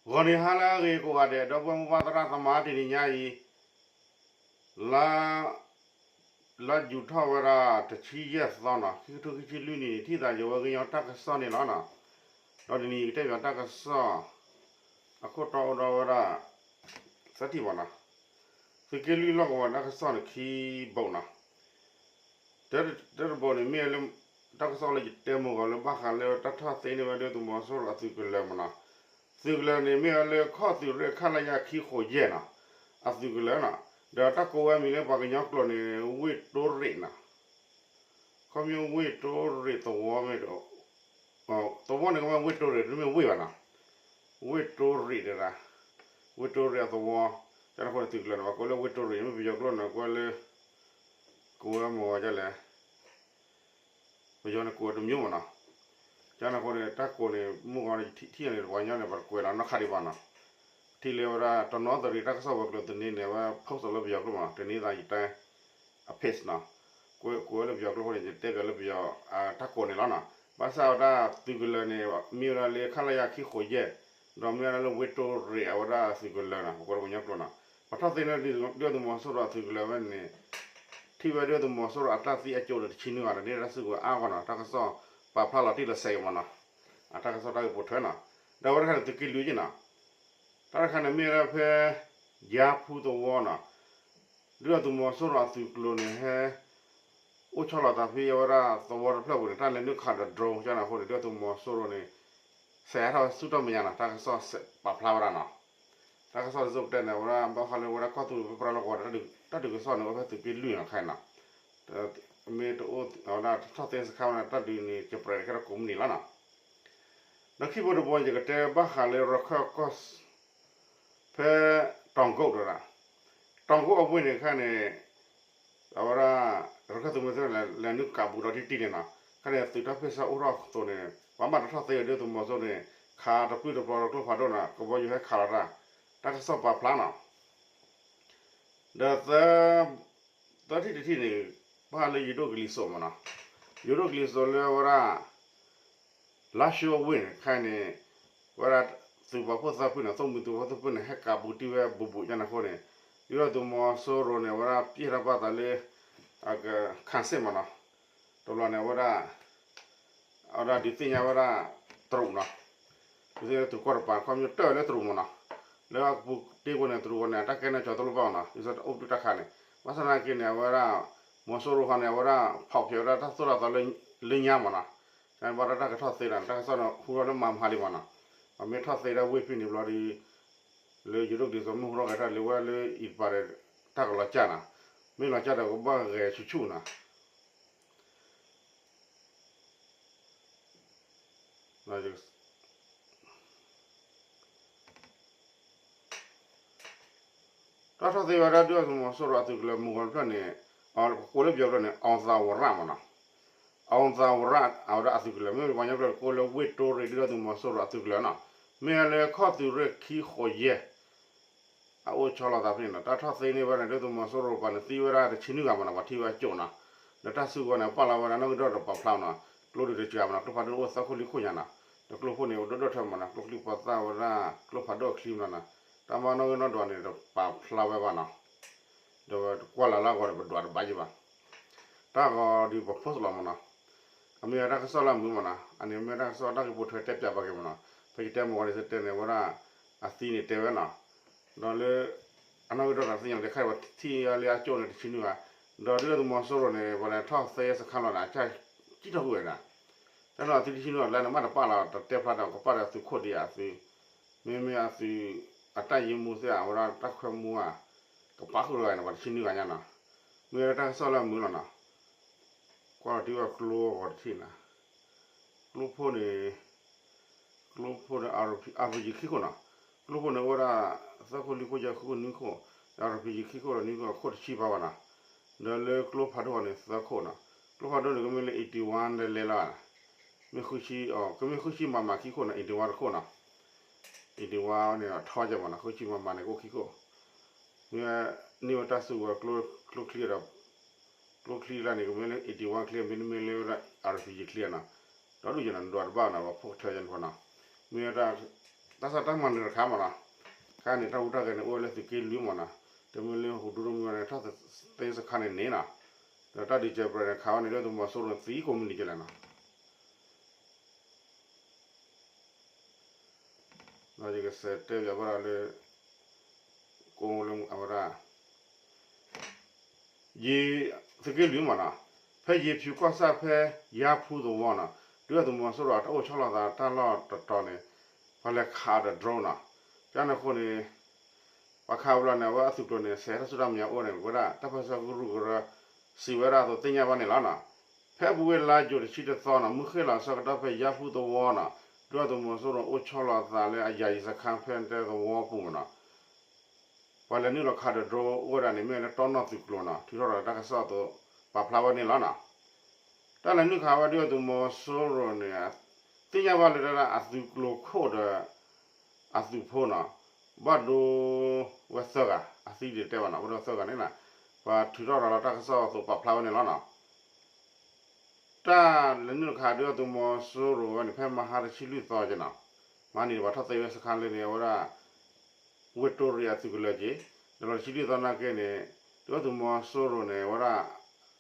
ဂီၤနံၤဟါလၢအဂ့ၤကိးဂၤဒဲး ဒီပုၢ်ဝဲၢ်မိၢ်ပၢ်သရၣ်သမါ တနံၤညါအံၤ လါ လါယူၤထီၣ်ဝဲဒၣ်တဆံယဲၢ်သီနီၤ ခံကထိခံဆံလွံၢ်နံၣ်န့ၣ် ထံၣ်သးယဝဲကညီတၢ်ကစီၣ်န့ၣ်လီၤနီၤ. ဒီးတနံၤအံၤကတဲပၠးတၢ်ကစီၣ် အခိၣ်တီအိၣ်ဒီးဝဲဒၣ် သၢထံၣ်ဘၣ်နီၤ သုးက့လွံၢ်လီၢ်ကဝီၤတၢ်ကစီၣ်န့ၣ် ခံဘိးနီၤ တၢတဘိးန့ၣ် မ့ၢ်လၢ တၢ်ကစီၣ်လၢယတဲမုာ်ဂီၤလၢဘၣ်ဃးလၢတၢ်ထီၣ်သ့န့ၢ်ဝဲဒုၣ်ဒါသုးမီၤစိရိၤအသုးကလၢၤမနီၤ. သုးကလၢၤန့ၣ်မ့ၢ်ဝဲလၢခီၣ်သုးရ့ၣ် ခလရ ခံဃိးယဲၢ်နီၤ အသုးကလၢၤနီၤ. ဒီးတၢ်ကိးဝဲအမံၤလၢပှၤကညီကျိာ်န့ၣ် ဝ့ၢ်တိရံးနီၤ ခီဖျိဝ့ၢ်တိရံးသဝီမ့ၢ် သဝီန့ၣ်ကမ့ၢ်ဝ့ၢ်တိရံး တမ့ၢ်ဝ့ၢ်ဘၣ်နီၤ. ဝ့ၢ်တိရံးတဒၣ် ဝ့ၢ်တိရံးအသဝီ ကန့ၣ်အဃိန့ၣ် သုးကလၢၤန့ၣ် ပှၤကိးလၢဝ့ၢ်တိရံး မ့ၢ်ပယီၤကျိာ်န့ၣ် ကိးဝဲလၢ ကိးဝဲမ့ၢ်ဝဲဒ်လဲၣ် ပယီၤန့ၣ်ကိးဝဲတမျိုးမနီၤ. ကန့ၣ်အဃိန့ၣ် တၢ်ကိးန့ၣ် မုၢ်ဂီၤထံၣ်န့ၣ် ပှၤကညီန့ၣ် ပှၤတကွဲးလီၤနီၢ်ခါဒံးဘၣ်နီၤ. ထံၣ်လၢဝဲဒၣ်တနီသရံၣ်တၢ်ကစီၣ်ဝဲၤကျိၤသန့န့ၣ် အဝဲ post လၢပယီၤကျိာ်မနီၤ တနံၤသးယတဲ အ page နီၤ ကိးဝဲလၢပယီၤကျိာ်အဃိန့ၣ် ယတဲပၠးလၢပယီၤ တၢ်ကိးန့ၣ်လီၤနီၤ. ဘၣ်ဆၣ်ဝဲဒၣ်သုးကလၢၤန့ၣ် မ့ၢ်ဝဲဒၣ်လၢ ခလရ ခံဃိးယဲၢ် ဒီးမ့ၢ်ဝဲဒၣ်လၢဝ့ၢ်တိရံးအဝဲဒၣ်သုးကလၢၤနီၤ ပကိးလၢပှၤကညီကျိာ်နီၤ. ပှၤထီၣ်သ့န့ၢ်ဒုၣ်ဒါသုးမီၤစိရိၤအသုးကလၢၤဝဲန့ၣ် ထံၣ်ဝဲဒုၣ်ဒါသုးမီၤစိရိၤအတၢ်သံအကၠိဒီးတဆံနွံဂၤဒီးန့ၢ်တၢ်စုကဝဲၤအါဂီၢ်နီၤ တၢ်ကစီၣ်ပာ်ဖျါလီၤတံၢ်လီၤဆဲးက့ၤမနီၤ. အတၢ်ကစီၣ်တၢ်ဂ့ၢ်ပိာ်ထွဲနီၤ ဒီးဝဲတခါန့ၣ်သုးက့လွံၢ်နီၤ တၢ်တခါန့ၣ်မ့ၢ်ဝဲဒၣ်ဖဲ ယါဖူသဝီနီၤ ဒုၣ်ဒါသုးမီၤစိရိၤအသုးကျိၤန့ၣ်ဟဲ အိၣ်ဆီလီၤသးဖဲအဝဲဒၣ်သဝီတဖျၢၣ်ပူၤန့ၣ် တၢ်လဲၤနုာ်ခးဒီး drone ကန့ၣ်အဃိန့ၣ် ဒုၣ်ဒါသုးမီၤစိရိၤန့ၣ် စဲးဟးထီၣ်ဆူတၢ်မဲာ်ညါနီၤ တၢ်ကစီၣ်ပာ်ဖျါဝဲဒၣ်နီၤ. တၢ်ကစီၣ်ဒ်သိးပတဲန့ၣ် အဝဲဒၣ်ဘၣ်ဃးလၢအဝဲဒၣ်ကီၢ်သူလ့ၤပရၢလီၢ်ကဝီၤဒီး တၢ်ဒုးကစီၣ်န့ၣ် အိၣ်ဖဲသုးက့လွံၢ်နီၤခါအံၤနီၤ မ့ၢ်တအိၣ်ဝဲဒၣ်ထီၣ်သ့စခါဝဲန့ၣ် တၢ်ဒုးန့ၣ် ကပြဲးခဲဒီးကိးမုၢ်နံၤလီၤနီၤ. ဒီးခံဘိတဘိ ယကတဲဘၣ်ဃးလၢရခၢၣ်ကီၢ် ဖဲ တီၤကိၣ်တဒၣ် တီၤကိၣ်အဝ့ၢ်န့ၣ်ခါန့ၣ် အဝဲဒၣ် ရခၢၣ်သုးမုၢ်သ့ၣ်လဲၤနုာ်ကးဘူးဒီးတံၢ်တံၢ်န့ၣ်နီၤ ခါန့ၣ်သုးတၢ်ဖ့ၣ်ဆၢအိၣ်ထီၣ်အသိးန့ၣ် ပှၤဘၣ်တၢ်ထီၣ်သ့ဝဲဒုၣ်ဒါသုးမီၤစိရိၤန့ၣ် ခးတပျုၢ်တပျီၤဒီးကျိဖးဒိၣ်နီၤ ကဘီယူၤဟဲခးလီၤတၢ် တၢ်ကစီၣ်ပာ်ဖျါနီၤ ဒီးသၢ သၢထံၣ်တထံၣ်န့ၣ် ဘၣ်ဃးလၢယိၤဒိၣ်ကလံၤစိးမနီၤ ယိၤဒိၣ်ကလံၤစိးလၢအဝဲဒၣ် လါၡိအဝ့ၢ်န့ၣ် ခါန့ၣ် ဝဲဒၣ်သုးပာ်ဖှိၣ်သၢဖုန့ၣ် သိၣ်မှံသုးပာ်ဖှိၣ်သၢဖုန့ၣ် ဟဲကးဘူးတံၢ်ဝဲဘူးဘူးကန့ၣ်အဃိန့ၣ် ဒုၣ်ဒါသုးမီၤစိရိၤန့ၣ် အဝဲဒၣ်ပျဲၢ်ထီၣ်ဘၣ်သးလၢ ခၣ်စ့ၣ်မနီၤ တဘျီန့ၣ် အဝဲဒၣ် အဝဲဒၣ်ဒုးသ့ၣ်ညါဝဲဒၣ် တရူးနီၤ ဒုးသ့ၣ်ညါတရူးကီၢ်တပၤ ခီဖျိတၢၢ်ဝဲလၢတရူးမနီၤ လၢအပူၤတ့ၢ်ဖိန့ၣ် တရူးဝဲန့ၣ် အတၢ်ကဲန့ၣ်ကၠီတလိၣ်ဘၣ်မနီၤ ဒ်သိးတအိၣ်ပတုာ်တၢ်ခးန့ၣ် ဘၣ်ဆၣ်သနာ်က့န့ၣ် အဝဲဒၣ် မီၤစိရိၤဃီန့ၣ် အဝဲဒၣ်ဖီၣ်ဖျဲးဝဲဒၣ်တၢ်သိၣ်တၢ်သီလၢညါမနီၤ ဘၣ်ဒီးတၢ်ကထီၣ်သ့ဒၣ်န့ၣ် တၢ်ကစီၣ်န့ၣ် ဟူထီၣ်လၢမၤမဟါလံမနီၤ ပမ့ၢ်ထီၣ်သ့ဒၣ်ဝ့ၢ်ဖဲန့ၣ်ဘျီဒီး လၢယိၤဒိၣ်ကလံၤစိးမ့ၢ်ဟူထီၣ်ဂဲၤထီၣ်လၢဝဲလၢအံၤတပၤဒီး တၢ်ကလီၤကၢ်နီၤ မ့ၢ်လီၤကၢ်ဒီးကဘၣ်ဂဲၤဆူၣ်ဆူၣ်နီၤ တၢ်ထီၣ်သ့ဝဲဒၣ်ဒုၣ်ဒါသုးမီၤစိရိၤအသုးကလၢၤမုၢ်ဂီၤတဖျၢၣ်န့ၣ် ပကိးလၢပယီၤကျိာ်န့ၣ် အောင်သာဝရနီၤ အောင်သာဝရ အဝဲဒၣ်အသုးကလၢၤ မ့ၢ်ပှၤကညီကျိာ်ကိးလၢဝ့ၢ်တိရံး ဒုၣ်ဒါသုးမီၤစိရိၤအသုးကလၢၤနီၤ မ့ၢ်လၢခီၣ်သုးရ့ၣ်ခံဃိးယဲၢ် အအိၣ်ဆီလီၤသးဖဲန့ၣ်နီၤ တၢ်ထီၣ်သ့န့ၢ်ဝဲန့ၣ် ဒုၣ်ဒါသုးမီၤစိရိၤပၤန့ၣ် သံဝဲဒၣ်တဆံနွံဂၤမနီၤ ပှၤထံၣ်ဝဲအကၠိၣ်နီၤ ဒီးတၢ်စုကဝဲၤန့ၣ် ပာ်လီၤဝဲဒၣ်နီၣ်ဂံၢ်ဒွၣ်ဒီးပာ်ဖျါနီၤ ကျိဒုးတစှၤမနီၤ ကျိဖးဒိၣ်န့ၣ်အိၣ်သၢခိၣ်လွံၢ်ခိၣ်ညါနီၤ ဒီးကျိဖိန့ၣ် အိၣ်ဒိၣ်ဒိၣ်ထဲမနီၤ ကျိချံပှၤသၣ်ဝဲဒၣ် ကျိဖးဒိၣ်အချံမနီၤ တၢ်မၤနီၣ်ဂံၢ်နီၣ်ဒွးန့ၣ် တပာ်ဖျါဝဲဘၣ်နီၤ ဒီးကွၢ်လၢ်လၢအဂီၢ်ဒီးပဒွးတဘၣ်ယံၤဘၣ် တၢ်ဂီၤဒီးပဖိးလီၤမနီၤ အမ့ၢ်ဝဲတၢ်ကစီၣ်လၢအမုာ်မနီၤ အန့ၣ်မ့ၢ်တၢ်ကစီၣ်တၢ်ဂ့ၢ်ပိာ်ထွဲတဲပၠးဘၣ်က့ၤမနီၤ ဖဲယတဲမုၢ်ဂီၤန့ၣ် စတဲန့ၣ်ဝဲဒၣ် အသံန့ၣ်တဲဝဲနီၤ ဒီးလၢ အနီၣ်ဂံၢ်ဒွၣ်ဒီးသ့ၣ်ညါလီၤ တခါအံၤပှၤထံၣ်အီၤလၢအကၠိၣ်န့ၣ်တဆံနွံဂၤ ဒီးဒုၣ်ဒါသုးမီၤစိရိၤန့ၣ် ပှၤလဲၤထီၣ်သ့စခါလီၤန့ၣ် အကၢ်ကံၣ်ထီၣ်ကွံာ်ဝဲဒၣ် တၢ်နီၤအသုတဆံနွံဂၤလၢန့ၣ် ဘၣ်တပာ်လီၤတတဲဖျါဒီး ကပာ်ဒီးသုးခိၣ်ဒံးဧါသု မ့မ့ၢ်အသုး အတၢ်ယံၤမူသ့ၣ်ဧါ အဝဲဒၣ်တၢ်ခွဲမူဧါ ကပာ်ဃုာ်လီၤဂၤန့ၣ် ပှၤတဆံနွံဂၤညါနီၤ မ့ၢ်ဝဲဒၣ်တၢ်ကစီၣ်လၢအမုာ်လီၤနီၤ ကွၢ်လီၤတံၢ်ဝဲကျိအဂီၤတထံၣ်နီၤ ကျိဖိန့ၣ် ကျိဖိန့ၣ် RPG ခံခိၣ်နီၤ ကျိဖိန့ၣ်အိၣ်ဝဲဒၣ် သၢခိၣ်လွံၢ်ခိၣ်ယဲၢ်ခိၣ်နွံခိၣ် RPG ခံခိၣ်ဒီးနွံခိၣ်အခိၣ်တဆံပာ်ဝဲနီၤ ဒီးလၢကျိဖးဒိၣ်န့ၣ်သၢခိၣ်နီၤ ကျိဖးဒိၣ်န့ၣ်ကမ့ၢ်လၢ eighty one လဲၤလဲၤလီၤ မ့ၢ်ဃုဆံ ကမ့ၢ်ဃုဆံမမခံခိၣ်နီၤ eighty one တခိၣ်နီၤ eighty one န့ၣ်ထီကဲမနီၤ ဃုဆံမမန့ၣ်ကအိၣ်ခံခိၣ် မ့ၢ်န့ၢ်ဝဲတၢ်စုကဝဲၤ ကျိချံဒီး ကျိချံလၢန့ၣ် ကမ့ၢ်လၢ eighty one ချံ မ့တမ့ၢ်လၢဝဲဒၣ် RPG ချံနီၤ ဒီဒူၣ်ယဲနီၤ နဒွးတဘၣ်နီၤ ပှၤဖိကထၢယဲန့ၣ်ဖီနီၤ မ့ၢ်ဝဲတၢ် တၢ်စးတၢ်မၤနၢၤတခါမးနီၤ, ခါန့ၣ် တၢ်ဟူးတၢ်ဂဲၤန့ၣ် အိၣ်ဝဲလၢသုးက့လွံၢ်မးနီၤ, တမ့ၢ်လၢဟူးဒူဒိၣ်မုၢ်ဝဲန့ၣ် ထီၣ်သ့စခါန့ၣ်န့ၣ်နီၤ, ဒီးတၢ်ဒုးစဲးပြဲးန့ၣ် ခးဝဲန့ၣ် ဒုၣ်ဒါသုးမီၤစိရိၤန့ၣ်သံကိးမုၢ်နံၤကလဲၣ်နီၤ. ဒီးယကစးတဲဘၣ်ဒီးလၢ ကိးလၢအဝဲဒၣ် ယ သုးက့လွံၢ်မးနီၤ, ဖဲယ့ၤဖၠူၤကီၢ်ဆၣ်ဖဲယါဖူသဝီနီၤ, ဒုၣ်ဒါသုးမီၤစိရိၤအတၢ်အိၣ်ဆီလီၤသးတၢ်လီၢ်တတီၤန့ၣ် ပှၤလဲၤခးအီၤဒီး drone နီၤ, ကန့ၣ်အဃိန့ၣ် ပှၤခးဝဲလီၤန့ၣ် အဝဲအသုးကျိၤန့ၣ် စဲးထီၣ်ဆူတၢ်မဲာ်ညါအိၣ်န့ၣ် ဝဲဒၣ်တၢ်ပၢဆှၢကရူၢ်ကရၢ စံးဝဲဒၣ်အသိးသ့ၣ်ညါဘၣ်န့ၣ်လီၤနီၤ. ဖဲအပူၤကွံာ်လါယူၤတဆံတသီနီၤ မုၢ်ဃ့ၢ်လီၤအဆၢကတီၢ်ဖဲယါဖူသဝီနီၤ, ဒုၣ်ဒါသုးမီၤစိရိၤအိၣ်ဆီလီၤသးလၢအယၤယံၤစခါဖဲတဲသဝီပူၤမးနီၤ, ပှၤလဲၤနုာ်လီၤခးဒီး drone အိၣ်ဝဲဒၣ်န့ၣ် မ့ၢ်လၢတီနီၢ်သုးကျိၤနီၤ ထုးထီၣ်ဒီးတၢ်ကစီၣ်အသိး ပာ်ဖျါဝဲန့ၣ်လီၤနီၤ. တၢ်လဲၤနုာ်ခးဝဲဒုၣ်ဒါသုးမီၤစိရိၤန့ၣ် သ့ၣ်ညါဘၣ်လၢတၢ်အသုးကျိၤခိၣ်ဒီး အသုးဖိနီၤ ဘၣ်ဒိဝဲသၢဂၤ အသံဒံးတဲဘၣ်နီၤ ဘၣ်ဒိသၢဂၤန့ၣ်နီၤ ပှၤထုးထီၣ်ဒီးလၢတၢ်ကစီၣ်အသိးပာ်ဖျါဝဲန့ၣ်လီၤနီၤ. တၢ်လဲၤနုာ်ခးဒုၣ်ဒါသုးမီၤစိရိၤဝဲန့ၣ် ဖဲမဟါတဆံလွံၢ်သီက့နီၤ, မဟါန့ၣ် ပှၤထီၣ်သ့ဝဲစခါလၢန့ၣ် အဝဲဒၣ် ဝ့ၢ်တိရံအသုးကလၢၤက့, ဒီးလီၤတဆံလွံၢ်သီနာ်က့န့ၣ် ဒုၣ်ဒါသုးမီၤစိရိၤန့ၣ် အဝဲဒၣ်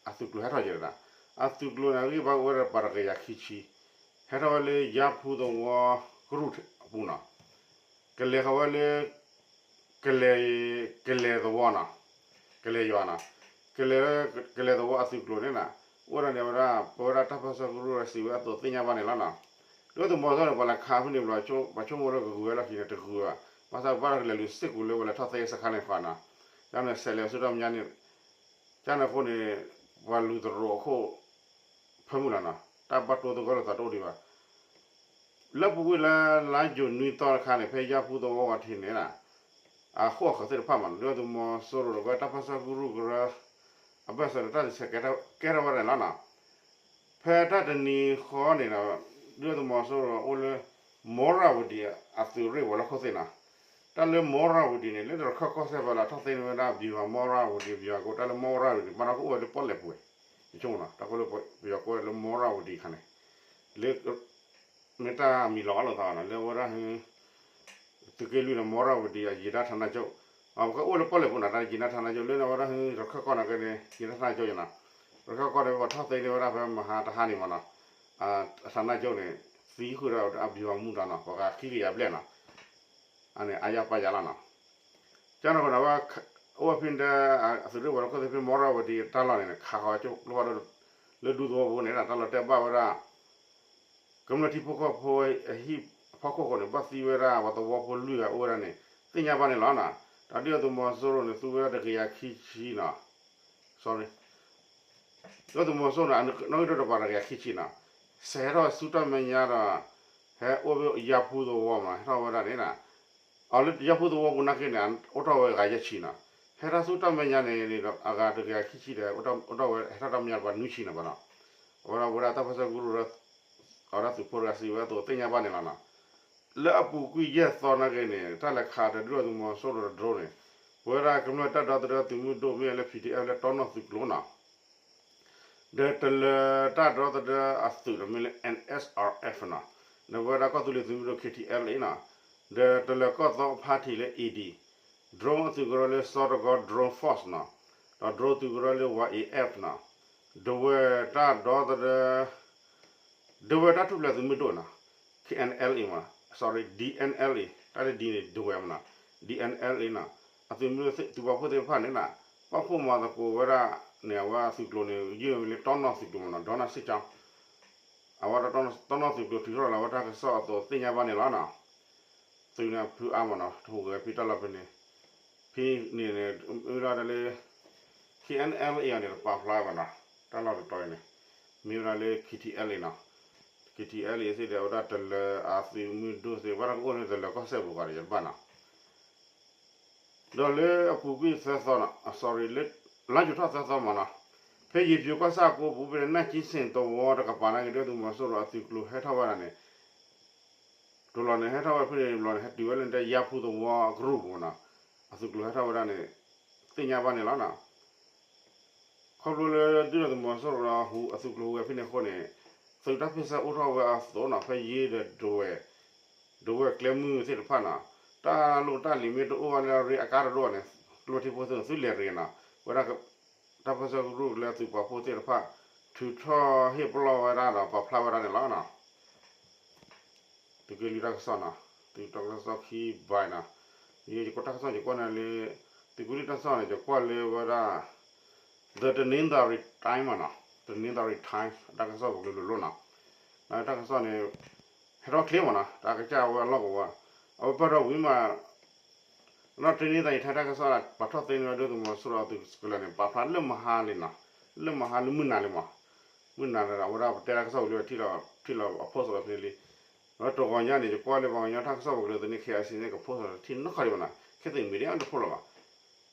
အသုးကျိၤဟဲထီၣ်က့ၤတဒၣ်, အသုးကျိၤန့ၣ် အဂံၢ်ဘါအိၣ်ဝဲဒၣ်ပှၤတကယၤခံဆံ, ဟဲထီၣ်ဝဲလၢယါဖူသဝီကရူၢ်အပူၤနီၤ, ကလဲၤဃီၤဝဲလၢ ကလဲၤ ကလဲၤသဝီနီၤ, ကလဲၤယွၤနီၤ, ကလဲၤ ကလဲၤသဝီအသုးကျိၤန့ၣ်နီၤ, အိၣ်ဝဲဒၣ်န့ၣ်ဝဲဒၣ် ပဝဲဒၣ်တၢ်ပၢဆှၢကရူၢ်စံးဝဲအသိးသ့ၣ်ညါဘၣ်န့ၣ်လီၤနီၤ. ဒုၣ်ဒါသုးမီၤစိရိၤန့ၣ် ပှၤလဲၤခးဖဲန့ၣ်ဘျီ ပှၤဆိကမိၣ်လၢကဂုၤဝဲလီၢ်ခံန့ၣ် တဂုၤဘၣ်, ဘၣ်ဆၣ်ဘၣ်ဒီးကလဲၤလူၤစ့ၢ်ကီးလၢပှၤလဲၤထီၣ်သ့စခါန့ၣ်ဃီနီၤ, ကန့ၣ်စဲးလဲၤဆူတၢ်မဲာ်ညါန့ၣ် ကန့ၣ်အဃိန့ၣ် ပှၤလူၤသရိာ်အခိၣ် ဖၢမုၢ်လီၤနီၤ, တၢ်ဘၣ်တိသဂၢၢ်လိာ်သးတအိၣ်ဒံးဘၣ်. လၢပူၤကွံာ်လါယူၤနွံသီတခါန့ၣ် ဖဲယါဖူသဝီဝဲထံးန့ၣ် အဃိအဃၢၤသ့ၣ်တဖၣ်မးနီၤ ဒုၣ်ဒါသုးမီၤစိရိၤဒီးဝဲတၢ်ပၢဆှၢကရူၢ်ကရၢ အဘၢၣ်စၢၤဒီးတၢ်စံးဆဲးကဲထီၣ်ဝဲဒၣ်န့ၣ်လီၤနီၤ. ဖဲတၢ်တနံၤဃီန့ၣ်ဒီး ဒုၣ်ဒါသုးမီၤစိရိၤအိၣ်လၢ မီရၣ်ဝတံၤအသုးရ့ၣ်ဝဲၤလီၢ်ခိၣ်သ့ၣ်နီၤ, တၢ်လၢမီရၣ်ဝတံၤန့ၣ် လၢတရခၢၣ်ကီၢ်စဲၣ်ဖဲလၢထီၣ်သ့န့ၢ်ဝဲဒၣ် ဗျူဟာမီရၣ်ဝတံၤ ဗျူဟာကုန်း တၢ်လၢမီရၣ်ဝတံၤန့ၣ် ဘၣ်ဒီးကအိၣ်ဝဲလၢပီၣ်လဲၣ်ပူၤဝဲ, ယဆိကမိၣ်နီၤ တၢ်ကအိၣ်လၢ ဗျူဟာကုန်း လၢမီရၣ်ဝတံၤအခါန့ၣ် လၢ မ့ၢ်တၢ်မံၤလီၤအီၣ်လိာ်သးဘၣ်နီၤ လၢအဝဲဒၣ် သုးက့လွံၢ်န့ၣ် မီရၣ်ဝတံၤ အယံၤတၢ်ဌာနချုပ်, ပကအိၣ်လၢပီၣ်လဲၣ်ပူၤနီၤ တၢ်ယံၤတၢ်ဌာနချုပ် လၢန့ၣ်အဝဲဒၣ် ရခၢၣ်ကီၢ်န့ၣ်က့န့ၣ် ယံၤတၢ်ဌာနချုပ်နီၤ, ရခၢၣ်ကီၢ်န့ၣ် ပှၤထီၣ်သ့န့ၢ်ဝဲဒၣ်ဖဲမဟါတဟါန့ၣ်မးနီၤ, အဌာနချုပ်န့ၣ် သံဃုာ်ဒီးအဗျူဟာမှူးတၢ်နီၤ ပှၤဂၤခံကယၤဘျဲၣ်နီၤ, အန့ၣ်အါယါပာ်ယါလီၤနီၤ. ကန့ၣ်ဃိန့ၣ် အိၣ်ဝဲဖဲန့ၣ်ဒီး အသုးရ့ၣ်ဝဲၤလီၢ်ခိၣ်သ့ၣ်ဖဲမီရၣ်ဝတံၤတၢ်လီၢ်န့ၣ် ခးဃီၤကၠိကျိဖးဒိၣ် လၢဒူသဝီပူၤန့ၣ် တၢ်လီၢ်တဲဘၣ်ဝဲဒၣ် ကမျၢၢ်ထံဖိကီၢ်ဖိအဟံၣ်အဖီခိၣ်အဃိန့ၣ် ဘၣ်သံဝဲဒၣ်ပှၤသဝီဖိလွံၢ်ဂၤအိၣ်ဝဲဒၣ်န့ၣ် သ့ၣ်ညါဘၣ်န့ၣ်လီၤနီၤ. ဒီးဒုၣ်ဒါသုးမီၤစိရိၤန့ၣ် သူဝဲဒၣ်တကယၤခံဆံနီၤ, sorry ဒုၣ်ဒါသုးမီၤစိရိၤန့ၣ် အနီၣ်ဂံၢ်ဒိၣ်တပၤတကယၤခံဆံနီၤ, စဲးဟဲထီၣ်ဆူတၢ်မဲာ်ညါဒီး ဟဲအိၣ်ဖဲယါဖူသဝီမး ဟဲထီၣ်ဝဲဒၣ်န့ၣ်နီၤ, အီၤလၢယါဖူသဝီပူၤနာ်က့န့ၣ် အိၣ်ထီၣ်ဝဲဂၤယဲၢ်ဆံနီၤ, ဟဲထီၣ်ဆူတၢ်မဲာ်ညါန့ၣ် အဂၤတကယၤခံဆံဒီး အိၣ်ထီၣ်ဝဲဟဲထီၣ်တၢ်မဲာ်ညါပှၤနွံဆံနီၤဘၣ်နီၤ, အဝဲဒၣ်ဝဲဒၣ်တၢ်ပၢဆှၢကရူၢ် အဝဲဒၣ်သုးဖိတဂၤစံးဝဲအသိးသ့ၣ်ညါဘၣ်န့ၣ်လီၤနီၤ. လၢအပူၤကွံာ်ယဲၢ်သီနာ်က့န့ၣ် တၢ်လဲၤခးဒီးဒုၣ်ဒါသုးမီၤစိရိၤဒီး drone န့ၣ် ပဝဲဒၣ်ကမျၢၢ်တၢ်ဒီသဒၢသုးမုၢ်ဒိၣ်မ့ၢ်လၢ P D F လၢတီနီၢ်သုးကျိၤနီၤ ဒီးတလၢၤတၢ်ဒီသဒၢအသုးဒီးမ့ၢ်လၢ N S R F နီၤ, ဒီးပဝဲဒၣ်ကီၢ်သူလ့ၤသုးမုၢ်ဒိၣ် K T L A နီၤ, ဒီးတလၢၤကီၢ်သီဖါထံးလၢ A D, drone အသုးကရၢလၢ စီၤတကီ drone force နီၤ, ဒီး drone သုးကရၢလၢ Y A F နီၤ, ဒဝဲၢ်တၢ်ဒီသဒၢ ဒဝဲၢ်တၢ်ထူၣ်ဖျဲးသုးမုၢ်ဒိၣ်နီၤ, K N L A မး sorry D N L A တၢ်လၢ D န့ၣ် ဒဝဲၢ်မးနီၤ, D N L A နီၤ, အသုးမုၢ်ဒိၣ်သုးပာ်ဖှိၣ်သ့ၣ်တဖၣ်န့ၣ်နီၤ, ပာ်ဖှိၣ်မၤသကိးဝဲဒၣ်န့ၣ် အဝဲအသုးကျိၤန့ၣ် ယုၢ်မ့ၢ်လၢတီနီၢ်သုးကျိၤမးနီၤ ဒီနၢ်စ့ၣ်ကၠီ အဝဲတီနီၢ်သုးကျိၤထုးထီၣ်လီၤဝဲတၢ်ကစီၣ်အသိးသ့ၣ်ညါဘၣ်န့ၣ်လီၤနီၤ, သုးန့ၣ်ဖုအါမးနီၤ တဟူးဂဲၤဖံတၢ်လီၢ်ဖဲန့ၣ်, ဖဲန့ၣ်န့ၣ် မ့ၢ်ဝဲဒၣ်လၢ K N L A အီၤန့ၣ် တပာ်ဖျါဘၣ်နီၤ, တၢ်လီၢ်တတီၤအံၤန့ၣ် မ့ၢ်ဝဲဒၣ်လၢ K T L A နီၤ, K T L A သ့ၣ်ဒီးဝဲဒၣ်တလၢၤအသုးမုၢ်ဒိၣ်သ့ၣ် ဘၣ်တၢ်ကအိၣ်လၢတလၢၤကီၢ်စဲၣ်ပူၤဃီဒီးယတဘၣ်နီၤ ဒီးလၢအပူၤကွံာ်သၢသီနီၤ sorry လၢ လါယူၤထီၣ်သၢသီမးနီၤ, ဖဲယ့ၤဖၠိၤကီၢ်ဆၣ်ကိးပူၤ ဖဲန့ၣ်နၢ်ကံၣ်စ့ၣ်သဝီတကပၤနာ်က့ ဒုၣ်ဒါသုးမီၤစိရိၤအသုးကျိၤဟဲထီၣ်ဝဲဒၣ်န့ၣ် တလီၢ်န့ၣ် ဟဲထီၣ်ဝဲဖဲန့ၣ်တဘျီန့ၣ် ဟဲတုၤဝဲလၢယါဖူသဝီအကရူၢ်ပူၤနီၤ, အသုးကျိၤဟဲထီၣ်ဝဲဒၣ်န့ၣ် သ့ၣ်ညါဘၣ်န့ၣ်လီၤနီၤ. ခီဖျိလၢဒုၣ်ဒါသုးမီၤစိရိၤအသုးကျိၤဟူးဝဲဖဲန့ၣ်အဃိန့ၣ် သုးတၢ်ဖ့ၣ်ဆၢအိၣ်ထီၣ်ဝဲအသိးနီၤ ဖဲယ့ၤဒီးဒဝဲၢ် ဒဝဲၢ်ကျဲမုၢ်သ့ၣ်တဖၣ်နီၤ, တၢ်လိၣ်တၢ်လံၤမ့ၢ်တအိၣ်ဘၣ်လၢအရ့အကါတဒိၣ်န့ၣ် ကျိၣ်ထံဖိသ့ၣ်န့ၣ် သုလဲၤရ့နီၤ, ဝဲဒၣ် တၢ်ပၢၢ်ဆၢကရူၢ်လၢသုးပာ်ဖှိၣ်သ့ၣ်တဖၣ် ထုးထီၣ်ဟ့ၣ်ပလီၢ်ဝဲဒၣ်ဒီးပာ်ဖျါဝဲဒၣ်န့ၣ်လီၤနီၤ. သုးက့လွံၢ်တၢ်ကစီၣ်နီၤ, သုးက့လွံၢ်တၢ်ကစီၣ်ခံဘၣ်နီၤ, ယကွၢ်တၢ်ကစီၣ် ယကွၢ်န့ၣ်လၢ သုးက့လွံၢ်တၢ်ကစီၣ်န့ၣ် ယကွၢ်လၢဝဲဒၣ် The Tanintharyi Times မ့ၢ်နီၤ, Tanintharyi Times တၢ်ကစီၣ်ပူၤကလုာ်လိၤလိၤနီၤ, တၢ်ကစီၣ်န့ၣ် ဟဲထီၣ်ချ့မ့ၢ်နီၤ, တၢ်ကစၢ်ဝဲအလီၢ်ကဝီၤ, အဝဲပၢၢ်ထီၣ်ဝံၤမး နီၢ်တနံၤသးအံၤ ထဲတၢ်ကစီၣ် ပာ်ထီၣ်သ့န့ၢ်ဝဲဒၣ်သုးမီၤစိရိၤအသုးကလၢၤန့ၣ် ပာ်ဖျါလၢမဟါလံနီၤ, လၢမဟါလၢမုၢ်နၤလံမး, မုၢ်နၤန့ၣ် အဝဲဒၣ်ပတဲတၢ်ကစီၣ်ဝံၤလၢထံၣ်လီၤ ထံၣ်လီၤအ post လီၤဖဲန့ၣ်လံ, ဝဲတဂီၤညါန့ၣ် ယကွၢ်လၢပှၤကညီတၢ်ကစီၣ်ပူၤကလုာ်သန့ၣ် ခ့အစံန့ၣ် က post လီၤတထံၣ်နီတခီဒံးဘၣ်နီၤ, ခဲသ့ၣ် media တ post လီၤဘၣ်,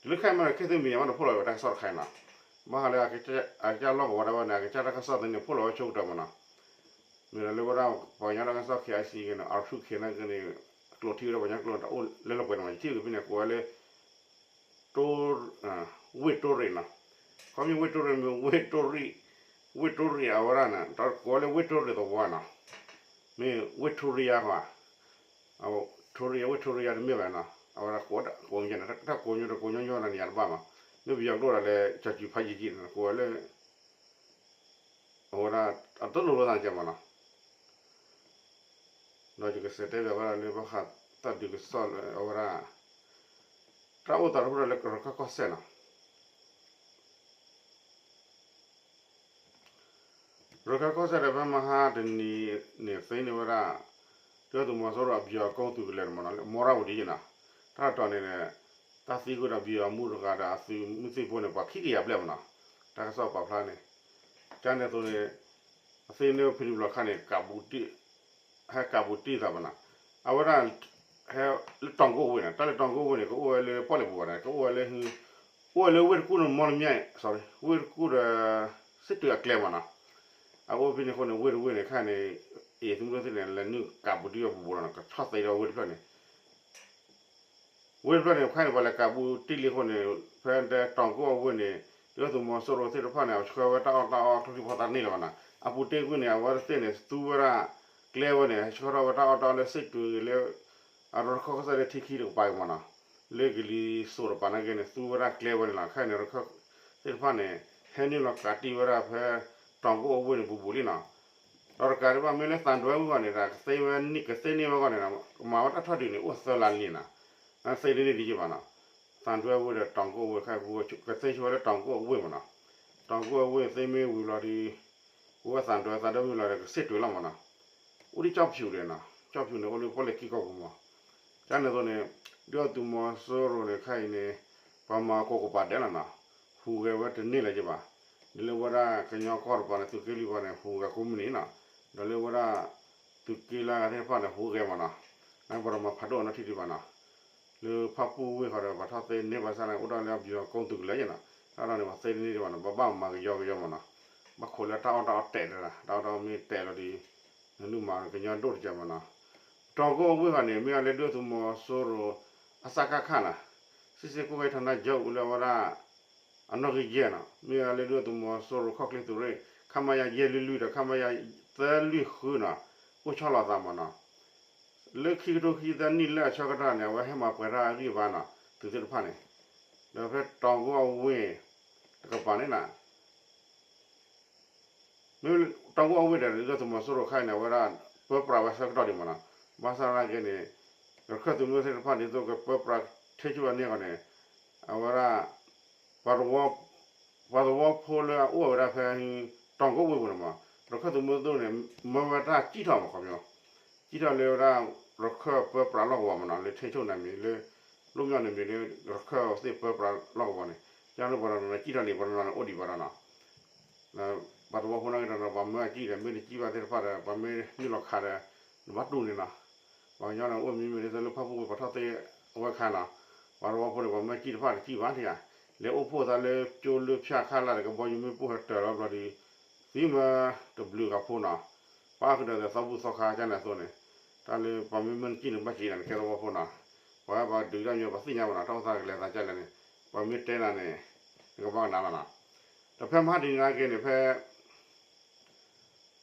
တုၤလၢခဲအံၤမး ခဲသ့ၣ် media မးတ post လီၤဘၣ်တၢ်ကစီၣ်တခါအံၤနီၤ, ဘၣ်ဃးလၢ အကစၢ်လီၢ်ကဝီၤဒၣ်ဝဲန့ၣ် အကစၢ်တၢ်ကစီၣ်သ့န့ၣ် post လီၤဝဲဆိကတၢၢ်မးနီၤ မ့ၢ်ဒီးလၢဝဲဒၣ် ပှၤကညီတၢ်ကစီၣ် ခ့အစံန့ၣ် အထူခ့န့ၣ်က့န့ၣ် ကျိးထံဝဲဒၣ်ပှၤကညီကျိာ်တအိၣ်လၢလၢပှဲၤန့ၣ်မး ယထံၣ်က့ၤဖဲန့ၣ် ကိးဝဲလၢ တိ ဝ့ၢ်တိရ့ၣ်နီၤ, ခီမ့ၢ်ဝ့ၢ်တိရ့ၣ်မ့ၢ်ဝ့ၢ်တိရ့ၣ်, ဝ့ၢ်တိရ့ၣ်အဝဲဒၣ်န့ၣ် ကိးဝဲလၢဝ့ၢ်တိရ့ၣ်သဝီနီၤ, မ့ၢ်ဝ့ၢ်ထိရံယါဃီ, ထိရံယါ ဝ့ၢ်ထိရံယါတမ့ၢ်ဘၣ်နီၤ, အဝဲဒၣ်ကိးဝဲဒၣ်ကိးမံၤန့ၣ် တၢ်ကိးမံၤတကိးညီညီန့ၣ် ယၤတဘၣ်မး, မ့ၢ်ပယီၤကျိာ်ဒၣ်လဲာ် ကၠီၤကၠူၤဖးယံၤကံန့ၣ် ကိးဝဲလၢ အဝဲဒၣ် အတလိၣ်လိာ်သးကဲမးနီၤ, ဒီးယကစံးတဲဘၣ်ဝဲဒၣ်လၢဘၣ်ဃးတၢ်ဒုးကစီၣ်လၢအဝဲဒၣ် တၢ်အိၣ်သးတဖုဒီးလၢရခၢၣ်ကီၢ်စဲၣ်နီၤ, ရခၢၣ်ကီၢ်စဲၣ်ဒီးဖဲမဟါတနံၤန့ၣ် သ့န့ၢ်ဝဲဒၣ် ဒုၣ်ဒါသုးမီၤစိရိၤအပယီၤအကိးသုးကလၢၤန့ၣ်မးနီၤ လၢမီရဝတံက့နီၤ, တၢ်တတီၤန့ၣ် တၢ်သံကွံာ်ဒီးပယီၤအမူတဂၤဒီးအသုးမုၢ်သံၣ်ဘိန့ၣ် ပှၤခံကယၤဘျဲၣ်မးနီၤ, တၢ်ကစီၣ်ပာ်ဖျါန့ၣ်, ကန့ၣ်အသိးန့ၣ် အသ့န့ၢ်ဖဲန့ၣ်ဘျီခါန့ၣ် ကးဘူးတံၢ် ဟဲကးဘူးတံၢ်သးမးနီၤ, အဝဲဒၣ် ဟဲလၢတီၤကိၣ်ဝ့ၢ်န့ၣ် တၢ်လၢတီၤကိၣ်ဝ့ၢ်န့ၣ် ကအိၣ်ဝဲလၢပီၣ်လဲၣ်ပူၤဘၣ်န့ၣ် ကအိၣ်ဝဲလၢ အိၣ်ဝဲလၢဝ့ၢ်တကူၣ်န့ၣ် မီလမၠဲၣ် sorry ဝ့ၢ်တကူၣ်ဒီး စ့ၣ်တွ့ၤအကျဲမးနီၤ, အအိၣ်ဖဲန့ၣ်အဃိန့ၣ် ဝ့ၢ်တဝ့ၢ်န့ၣ် ခဲအံၤန့ၣ် အသုးမုၢ်သံၣ်ဘိန့ၣ် လဲၤနုာ်ကးဘူးတံၢ်ဝဲဘူးဘူးလီၤနီၤ ကဆီၣ်သ့ဒီးဝ့ၢ်တဖျၢၣ်န့ၣ် ဝ့ၢ်တဖျၢၣ်န့ၣ် ခဲအံၤန့ၣ် ပှၤလဲၤကးဘူးတံၢ်လံအဃိန့ၣ် ဖဲတီၤကိၣ်အဝ့ၢ်န့ၣ် ဒုၣ်ဒါသုးမီၤစိရိၤသ့ၣ်တဖၣ်န့ၣ် အဆှၢဝဲတၢ်အီၣ်တၢ်အီ ကျိချံမျိာ်သၣ်န့ၣ်လီၤဘၣ်နီၤ, အပူၤတ့ၢ်ကွံာ်န့ၣ် အဝဲသ့ၣ်န့ၣ် သူဝဲဒၣ်ကျဲဝဲန့ၣ် ဆှၢထီၣ်ဝဲတၢ်အီၣ်တၢ်အီလၢစ့ၣ်တွ့ၤလၢ အရခၢၣ်ကီၢ်စဲၣ်လၢထံခံတကပၤအံၤမးနီၤ, လၢကလံၤစိးတကပၤန့ၣ်က့န့ၣ် သူဝဲဒၣ်ကျဲဝဲန့ၣ်လီၤ. ခဲအံၤန့ၣ် ရခၢၣ်သ့ၣ်တဖၣ်န့ၣ် ဟဲနုာ်လီၤကးတံၢ်ဝဲဒၣ်ဖဲ တီၤကိၣ်အဝ့ၢ်န့ၣ် ဘူးဘူးလံနီၤ. ဒီးတကးဒံးဘၣ် မ့ၢ်လၢသံတွဲဝ့ၢ်ဂီၢ်န့ၣ်ဒီး ကသ့ဝဲန့ၢ် ကသ့န့ၢ်ဝဲဂီၢ်န့ၣ်ဒီး ကမၤဝဲတၢ်ထီၣ်ဒုးန့ၣ် အိၣ်သၢလါလံနီၤ, သ့တန့ၢ်ဒံးက့ဘၣ်နီၤ. သံတွဲဝ့ၢ်ဒီးတီၤကိၣ်အဝ့ၢ်ခဲအံၤ ကသ့ဆိဝဲလၢတီၤကိၣ်အဝ့ၢ်မးနီၤ. တီၤကိၣ်အဝ့ၢ်သ့မ့ၢ်ဝံၤလီၤဒီး ကဝဲသံတွဲ သံတွဲမ့ၢ်လီၤဒီး ကစ့ၣ်တွ့ၤလီၤမးနီၤ. အိၣ်ဒံးကၠီၣ်ဖၠူၣ်ဒီးနီၤ, ကၠီၣ်ဖၠူၣ်န့ၣ် အိၣ်လၢပီၣ်လဲၣ်ကံၢ်ကီၢ်ပူၤမး. ကန့ၣ်အသိးန့ၣ် ဒုၣ်ဒါသုးမီၤစိရိၤန့ၣ် ခဲအံၤန့ၣ် ပှၤမၤကိးကပၤဒဲးလီၤနီၤ, ဟူးဂဲၤဝဲတန့ၢ်လၢၤက့ဘၣ်. ဒ်လၢဝဲဒၣ်ကညီကီၢ်တပၤန့ၣ် သုးက့လွံၢ်ပၤန့ၣ် ဟူးဂဲၤကိးမုၢ်နံၤနီၤ, ဒီးလၢဝဲဒၣ် သုးက့လၢအဂၤသ့ၣ်တဖၣ်န့ၣ် ဟူးဂဲၤမးနီၤ, နပှၤတမၤဖးဒိၣ်နီတထံၣ်ဒံးဘၣ်နီၤ. လၢဖၣ်ပူၣ်ဝ့ၢ်ဃီဒီး ပှၤထီၣ်သ့န့ၢ်ဘၣ်ဆၣ်န့ၣ် အိၣ်ဒၣ်လၢအပယီၤကိးသုးကလၢၤယဲနီၤ, တၢ်ဒီးန့ၣ် ပှၤသ့တန့ၢ်ဒံးဘၣ်နီၤ, ပဘၣ်မၤကယီကယီမးနီၤ, ဘၣ်ခိးလၢတၢ်အီၣ်တၢ်အီတဲာ်လၢၤ, တၢ်အီၣ်တၢ်အီမ့ၢ်တဲာ်လီၤဒီး နနုာ်မၤကညီဒိၣ်တကဲမးနီၤ. တီၤကိၣ်အဝ့ၢ်ဃီန့ၣ် မ့ၢ်အီၤလၢဒုၣ်ဒါသုးမီၤစိရိၤ အစကခနီၤ, စံစ့ၢ်ကီးဝဲ ဌာနချုပ် အူလၢဝဲဒၣ် အနီၣ်ဂံၢ်ယဲၢ်နီၤ, မ့ၢ်အီၤလၢဒုၣ်ဒါသုးမီၤစိရိၤခီၣ်ချ့သုးရ့ၣ် ခမရ ယဲၢ်လွံၢ်လွံၢ်ဒီး ခမရ သၢလွံၢ်ဃုနီၤ, အိၣ်ဆီလီၤအသးမးနီၤ. လၢခံကထိခံဆံသၢနံၣ်လၢအဆၢကတီၢ်န့ၣ် အဝဲဟဲမၤပှဲၤတၢ်အဂံၢ်အဘါနီၤ, သုးသ့ၣ်တဖၣ်န့ၣ်, ဒီးဖဲတီၤကိၣ်အဝ့ၢ်တကပၤန့ၣ်နီၤ မ့ၢ်တီၤကိၣ်အဝ့ၢ်ဒီး ဒုၣ်ဒါသုးမီၤစိရိၤခဲအံၤန့ၣ် အဝဲဒၣ်ပၢပြးဝဲဆၢကတီၢ်ဒံးမးနီၤ, ဘၣ်ဆၣ်သနာ်က့န့ၣ် ရခၢၣ်သုးမုၢ်သ့ၣ်တဖၣ်ဒ်သိးကပၢပြးထဲဆိဝဲန့ၣ်အဂီၢ်န့ၣ် အဝဲဒၣ် ပှၤသဝီဖိလၢအအိၣ်ဝဲဒၣ်ဖဲ တီၤကိၣ်ဝ့ၢ်ပူၤန့ၣ်မး ရခၢၣ်သုးမုၢ်သ့ၣ်န့ၣ် မၢဝဲတၢ်စံၣ်ထီၣ်မး ခီပညီ စံၣ်ထီၣ်လၢဝဲဒၣ် ရခၢၣ်ပၢပြးလီၢ်ကဝီၤမးနီၤ လၢထဲဆိန့ၣ်မ့ၢ်လၢ လိၣ်မၠီၣ်န့ၣ်မ့ၢ်လၢ ရခၢၣ်သ့ၣ်ပၢပြးလီၢ်ကဝီၤန့ၣ် ကန့ၣ်ပှၤတနီၤနီၤစံၣ်ထီၣ်လံ ပှၤတနီၤနီၤအိၣ်ဒံးဘၣ်ဒီးနီၤ ပှၤသဝီဖိနာ်က့ၤဒီး ပှၤမၢအစံၣ်ဒီး မ့ၢ်တစံၣ်ဘၣ်သ့ၣ်တဖၣ်ဒီး ပှၤမ့ၢ်နုာ်လီၤခးဒီး နဘၣ်တူၢ်န့ၣ်နီၤ, ပှၤကညီန့ၣ် အိၣ်မံၤမံၤဒ်သိးလၢဖၣ်ပူၣ်ဝ့ၢ်ပှၤထီၣ်သ့အဝဲခါနီၤ, ပှၤသဝီဖိန့ၣ် ပှၤမၢစံၣ်တဖၣ်တစံၣ်ဘၣ်န့ၣ်ဧါ, လဲၤအိၣ်ဖှိၣ်သးလၢကၠိလၢဖၠၣ်ခါလၢ်ဒီး ကဘီယူၤမ့ၣ်ပိၢ်ဟဲတၢၤလီၤဘျီဒီး သံမၢတဘျုးဂၤဖိနီၤ, ပၣ်ဃုာ်ဒီးသီဘူၣ်သီခါကန့ၣ်အသိးန့ၣ်, တၢ်လၢပှၤမ့ၢ်မၢနစံၣ်န့ၣ် ဘၣ်စံၣ်ဒၣ်န့ၣ် ကဲသဝီဖိနီၤ, ပှၤပှၤဒုးတၢ်မ့ၢ်ပှၤသ့ၣ်ညါဘၣ်နီၤ, တၢ်အိၣ်သးကလဲၤသးကလဲၣ်န့ၣ်, ပှၤမ့ၢ်တဲနၤန့ၣ် နကဘၣ်ကနၣ်လီၤနီၤ, ဒီးဖဲမဟါတနံၤနာ်က့န့ၣ် ဖဲ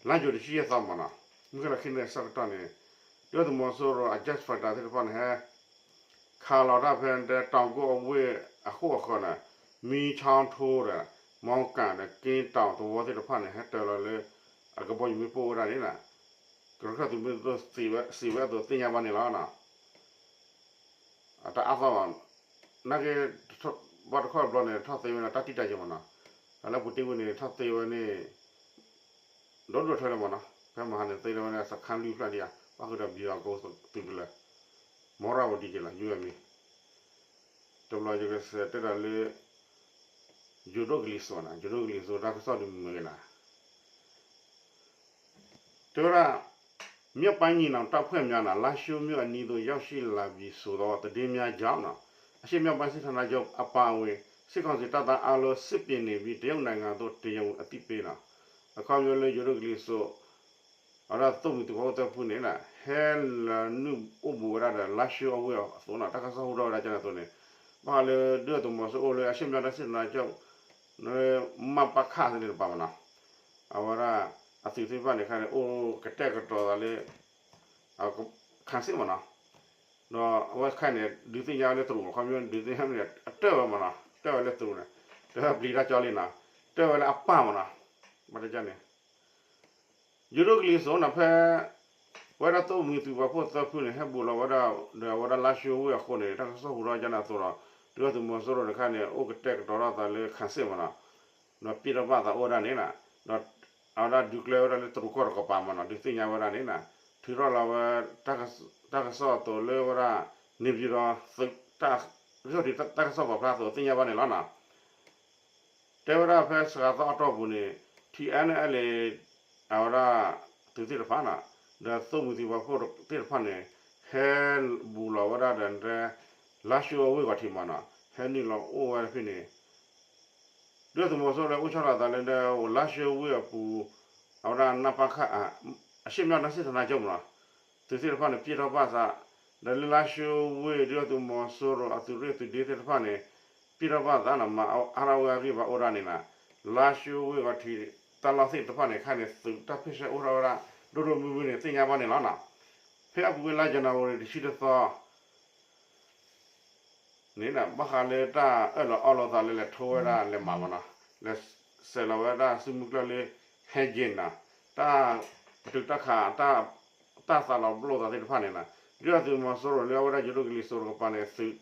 လါယူၤတဆံယဲၢ်သီမးနီၤ, မုၢ်ကလီၤခံန့ၣ်အဆၢကတီၢ်န့ၣ်, ဒုၣ်ဒါသုးမီၤစိရိၤအ jet fighter သ့ၣ်တဖၣ်န့ၣ် ဟဲခးလီၤတၢ်ဖဲတဲ တောင်ကုန်းအဝ့ၢ်အဃိၣ်အဃၢၤန့ၣ် မီးချောင်းထိုဒီး မောင်းကန့်ဒီး ကင်းတောင်သဝီသ့ၣ်တဖၣ်န့ၣ် ဟဲတၢၤလီၤလၢ အကဘီယူၤမ့ၣ်ပိၢ်ဝဲဒၣ်န့ၣ် ကရၢခၢၣ်သုးမုၢ်ဒိၣ်စံးဝဲအသိးသ့ၣ်ညါဘၣ်န့ၣ်လီၤ. အတအါသီဘၣ်, နာ်က့ ဘၣ်တခီတဘျီန့ၣ် ထီၣ်သ့ဝဲန့ၣ် တၢ်တံၢ်တၢ်ယံၤမ့ၢ်နီၤ, တၢ်လၢပူၤတ့ၢ်ဝဲန့ၣ် ထီၣ်သ့ဝဲန့ၣ် ဒီဒိၣ်ထဲလၢမ့ၢ်နီၤ, ဖဲမဟါန့ၣ်သ့လၢဝဲန့ၣ် စခါလွံၢ်ဖျၢၣ်ဒံးဧါ, ဘၣ်ဃုာ်ဒီး ဘံအီကိသုးကလၢၤ, မီရဝတံက့ၤလီၤ ယုၢ်ဝဲမံၤ, တဘျီယကစးတဲဒီးလၢ ယိၤဒိၣ်ကလံၤစိးနီၤ, ယိၤဒိၣ်ကလံၤစိးတၢ်ကစီၣ်ဒုးမုာ်ဂ့ၤနီၤ တဲဝဲဒၣ် မြောက်ပိုင်းညီနောင်တပ်ဖွဲ့များ လားရှိုးမြို့အနီးသို့ ရောက်ရှိလာပြီဆိုသော သတင်းများကြောင့် အရှေ့မြောက်ပိုင်းစစ်ဌာနချုပ်အပါအဝင် စစ်ကောင်စီတပ်သားအားလုံး စစ်ပြင်နေပြီး တရုတ်နိုင်ငံသို့ တရားဝင်အသိပေး အခီပညီလၢယိၤဒိၣ်ကလံၤစိး အဝဲဒၣ်သိၣ်မှံၤသုးဖိသၢဖုန့ၣ် ဟဲလၢနုာ်အိၣ်ဘူးဝဲဒၣ်ဒီး လါၡိအဝ့ၢ်အသိးနီၤ, တၢ်ကစီၣ်ဟူထီၣ်ဝဲဒၣ်ကန့ၣ်အသိးန့ၣ်, ဘၣ်ဃးလၢဒုၣ်ဒါသုးမီၤစိရိၤလၢ အရှေ့မြောက်တိုင်းစစ်ဌာနချုပ် မပခသ့ၣ်တဖၣ်မ့ၢ်နီၤ, အဝဲဒၣ်အသုးသ့ၣ်တဖၣ်န့ၣ်ခါန့ၣ် အိၣ်ကတဲာ်ကတီၤသးလၢ ခံစစ်မ့ၢ်နီၤ, ဒီးအဝဲခါန့ၣ် ဒုးသ့ၣ်ညါဝဲလၢတရူး ခီပညီဒုးသ့ၣ်ညါန့ၣ် အတၢၢ်ဝဲမ့ၢ်နီၤ, တၢၢ်ဝဲလၢတရူးန့ၣ်, တၢ်ပျံၤတၢ်ကၠီလံနီၤ, တၢၢ်ဝဲလၢအပၢ်မ့ၢ်နီၤ, ဘၣ်တကန့ၣ် ယိၤဒိၣ်ကလံၤစိးနီၤ ဖဲ ဝဲဒၣ်သိၣ်မှံၤသုးပာ်ဖှိၣ်သၢဖုန့ၣ် ဟဲဘူးလီၤဝဲဒၣ်ဒီးအဝဲဒၣ်လါၡိဝ့ၢ်အဃိန့ၣ် တၢ်ကစီၣ်ဟူထီၣ်ကန့ၣ်အသိးဒီး ဒုၣ်ဒါသုးမီၤစိရိၤန့ၣ်ခါန့ၣ် အိၣ်ကတဲာ်ကတီၤထီၣ်သးလၢ ခံစစ်မ့ၢ်နီၤ, ဒီးပံၢ်ထီၣ်ဘၣ်သးအိၣ်ဝဲဒၣ်န့ၣ်နီၤ, ဒီးအဝဲဒၣ်ဒုးကျဲဝဲဒၣ်လၢတရူးကီၢ်တကပၤမ့ၢ်နီၤ, ဒုးသ့ၣ်ညါဝဲဒၣ်န့ၣ်နီၤ, ထုးထီၣ်လီၤဝဲ တၢ်ကစီၣ်အသိးလၢဝဲဒၣ် နေပြည်တော်သုး တၢ်ဂ့ၢ်ထံးတၢ်ကစီၣ်ပာ်ဖျါအသိးသ့ၣ်ညါဘၣ်န့ၣ်လီၤနီၤ. တဲဝဲဒၣ်ဖဲစှၤသီအတီၢ်ပူၤန့ၣ် ထံအဲလ့ အဝဲဒၣ် သုးသ့ၣ်တဖၣ်နီၤ, ဒီးသိၣ်မှံၤသုးပာ်ဖှိၣ်သ့ၣ်တဖၣ်န့ၣ် ဟဲဘူးလီၤဝဲဒၣ်ဒီး လါၡိအဝ့ၢ်ဂီၤထံးမ့ၢ်နီၤ, ဟဲနုာ်လီၤအိၣ်ဝဲဖဲန့ၣ် ဒုၣ်ဒါသုးမီၤစိရိၤအိၣ်ဆီလီၤသးလၢ လါၡိဝ့ၢ်အပူၤ အဝဲဒၣ် နပခ အရှေ့မြောက်တိုင်းစစ်ဌာနချုပ်မ့ၢ်နီၤ, သုးသ့ၣ်တဖၣ်န့ၣ် ပံၢ်ထီၣ်ဘၣ်သး, ဒီးလၢလါၡိဝ့ၢ် ဒုၣ်ဒါသုးမီၤစိရိၤအသုးရ့ၣ်သုးဒ့သ့ၣ်တဖၣ်န့ၣ် ပံၢ်ထီၣ်ဘၣ်သးနီၤ, မၤအါထီၣ်ဝဲအဂံၢ်ဘါအိၣ်ဒၣ်န့ၣ်နီၤ, လါၡိဝ့ၢ်ဂီၤထံး တၢ်လီၢ်သ့ၣ်တဖၣ်န့ၣ် ခါန့ၣ် သုးတၢ်ဖ့ၣ်ဆၢအိၣ်ထီၣ်ဝဲဒၣ် ဒိၣ်ဒိၣ်မုၢ်မုၢ်န့ၣ် သ့ၣ်ညါဘၣ်န့ၣ်လီၤနီၤ. ဖဲအပူၤကွံာ်လါယနူၤအါရံၤ တဆံတသီ န့ၣ် ဘၣ်ဃးလၢတၢ်အၢၣ်လီၤအီလီၤသးလၢလဲၤထိဝဲဒၣ်လဲၤမၤမ့ၢ်နီၤ, လဲၤဆဲးလီၤဝဲဒၣ်စုမုၢ်ကျၢၢ်လၢ ဟဲက့ၤနီၤ, တၢ်ပတုာ်တၢ်ခး တၢ်သးလီၤပလိာ်သးသ့ၣ်တဖၣ်န့ၣ်နီၤ, ဒုၣ်ဒါသုးမီၤစိရိၤလၢအဝဲဒၣ်ယိၤဒိၣ်ကလံၤစိးတကပၤန့ၣ် သုး